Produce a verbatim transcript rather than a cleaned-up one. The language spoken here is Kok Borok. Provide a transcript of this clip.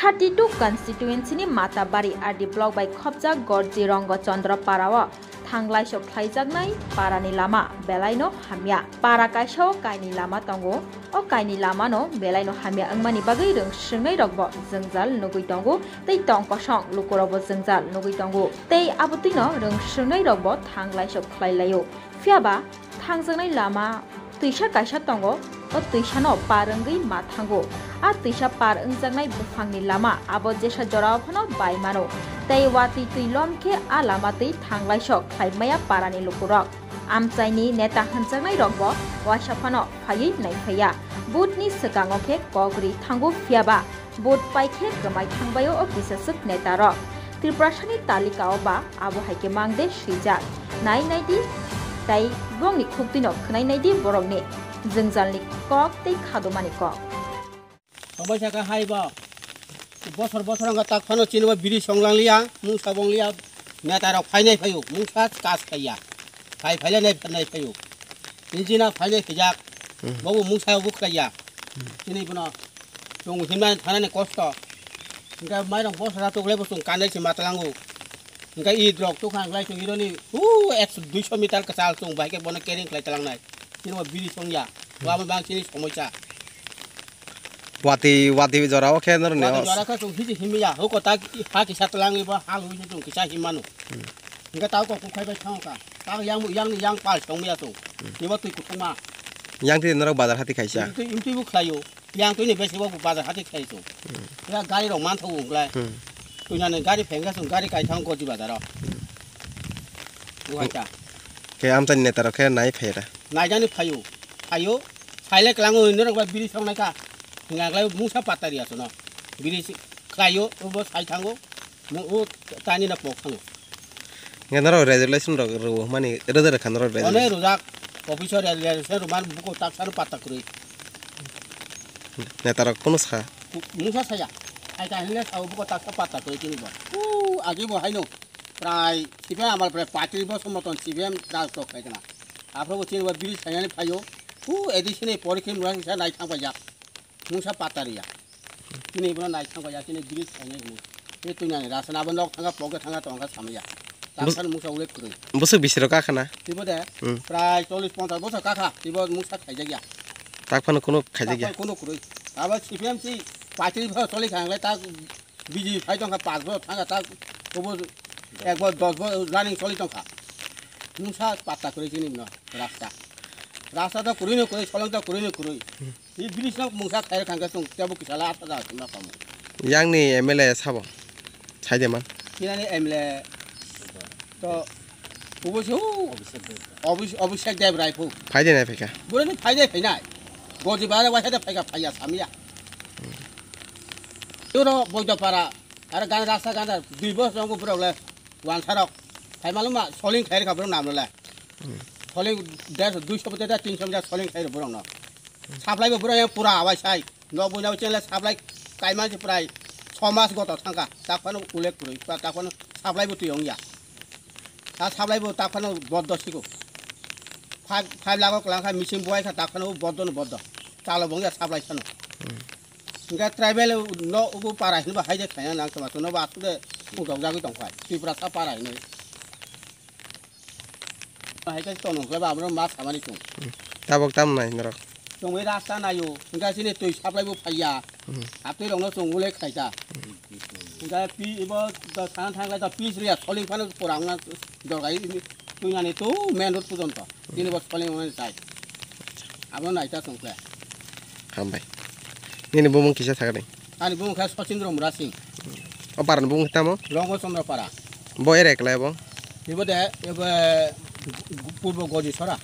Thirty two constituency ni Matabari R D block bai khopjak Gorji Rongo Chandra para o thanglaisok khlaijaknai para ni lama belai no hamya. Para kaisa o kaini lama tongo. O kaini lama no belai no hamya wngmani bagwi rwng swrwngnai rok bo jwngjal nugwi tongo tei tong kosong luku rok bo jwngjal nugwi tongo tei abo twi no rwng swrwngnai rok bo thanglaisok khlai lai o. Phiya ba thangjaknai lama twisa kaisa tongo, o twisa no par wngwi ma thango. A twisa par wngjaknai buphang ni lama abo jesa jora o phano bai mano. Tei watwi twi lom khe a lama twi thanglaisok khlai maya para ni luku rok. Amchai ni neta hwnjaknai rok bo waisa phano phaiwi nai phaiya. Vote ni swkang o khe kok ri thango phiya ba vote pai khe kwmai thangbai o kisa swk neta rok. Tiprasa ni talika o ba abo hai khe mang de swijak. Nai nai di, tai bongni khuk twi no khwnai nai di borok ni jwngjal ni kok tei khaduma ni kok. Tongbai saka hai bo. Bosor bosor wngkha tak phano chini bo biri songlang liya, mungsa bong liya. Neta rok phainai phaio, mungsa kas khaiya. Phai phaile nai phainai phaio. Injina phainai khaijak. Hmm. Bobo mungsa bo khaiya. Hmm. Chini bono chwng himnani thanani kosto. Hingke mairok bosora tuklai bo chwng kanai se matlango. Hingke i drok tukha hingklai chwng ironi, uh, ekso duiso meter kwchal chwng bai khe bono carrying khlai tlangnai. Chini bo biri songya. Hmm. Bo abo bang chini somoisa. Wati, wati jora o khe noroni wati o. Jora khe chwng hiji himya, huko tak ha kisa twlangwi bo hal hui chwng kisa himmano. Hmm. Hingke tao kok kukhai bai thangka. Tak yang, yang, yang pal songya chwng. Hmm. Nibo twi kuthuma. Yang twi norok bazar hati khaisa. Imtwi, imtwi bo khlaio. Yang twi ni besi bo bazar hati khlai chwng. Hmm. Ya gari rok man thago wngklai. Hmm. Twi nani gari phengka chwng gari kai thang Gorji bazar o. Hmm. Buhai ta. Khe amtani neta rok khe nai phai da. Naijani phaio, phaio, saile klango norok bai biri songnaikha, hinga glai mungsa patta riya sono, biri si-, khlaio, obo sai thango, mo-, o tani na pok thango. Hinga norok resolution rok rwo mani rwda rwkha norok resolution. One rwjak, office o resolution rwman buko taksa rw patta kwrwi. Neta rok kunu sa? Ku-, mungsa saya, ai ta hinle sao buko taksa patta kwrwi tini bo. U, agi bo haino, prai, sibe amal prai patri bo somoton sibe raj tok khai kana. Aphuru bo chini bo biri sainani phaio. Hu edi sini porikhe mura kisa nai thang paijak. Mungsa patta riya. Chini bono nai thang paijak, chini biri sainai hwnwi. Tei twi nani rasa nabo nok thanga, poke thanga, tongkha samaya. Bus- Tamsani mungsa ulek kwrwi. Bwswk bisi rok kakha na? Tibo de, Hmm. Prai chollish ponchash bosor kakha, tibo mungsa khaijak ya. Tak phano kunu khaijak ya. Tak phano kunu kwrwi. Abo C P M C party bo choli kha, hwnglai tak B J P phai tongkha, panch bosor thangkha, tak obo ek bosor, dos bosor running choli tongkha. Mungsa patta kwrwi chini no rasta. Rasta to kwrwi no kwrwi, solong to kwrwi no kwrwi. Ni bridge no mungsa khair khangkhe chwng tebo kisala ata da sima kamu. Yang ni M L A sabo. Sai de man. Kinani M L A to obo se u Abhishek, Abhishek Deb Rai phu. Phai de nai phaikha. Boro ni phai de phainai. Godi bare waisa de phaikha phaiya samya. Turo Boidopara, aro gan rasta gan da dui bosor wngo borok le wansarok. Phai maluma soling khair kha borok nam le. Hmm. Soling der duiso meter, tinso meter soling khair borok no. Supply bo borok yang pura awai sai. No buina chengle supply kaima se prai chho mas goto thangka. Takhwno ulek kwrwi, takhwno supply bo twi wngya. Ta supply bo takhwno boddo siko. Five, five lakh o kwlangkha machine buai kha, takhwno boddo no boddo. Chalo bongya supply sano. Hmm. Hingke tribal no ubu para hinba haide khaina nang tongma, no ba asude pungtok jagwi tongkhai. Tiprasa para hinwi. Haikhe tono khlaiba abro ma samani chwng. Hmm. Tabok tam nai norok. Chwngwi rasta naio, hingke chini twi supply bo phaiya. Hmm. Atwi rokno chwng ulai khaita. Hmm. Hingke pi ibo do sana thanglai do pis riya soling phano pura wngna dorgai twi nani to main road pujonto. Tini bo soling wngna chai. Abo naita chwng khe. Hambai. Nini bumung kisa sakani? Ani bumung khe Sachindra Murasing. O parani bumung tamo? Rongo Chandra Para. Bo ere eklai bo? Ibo de, ibo Purbo Goji Sora.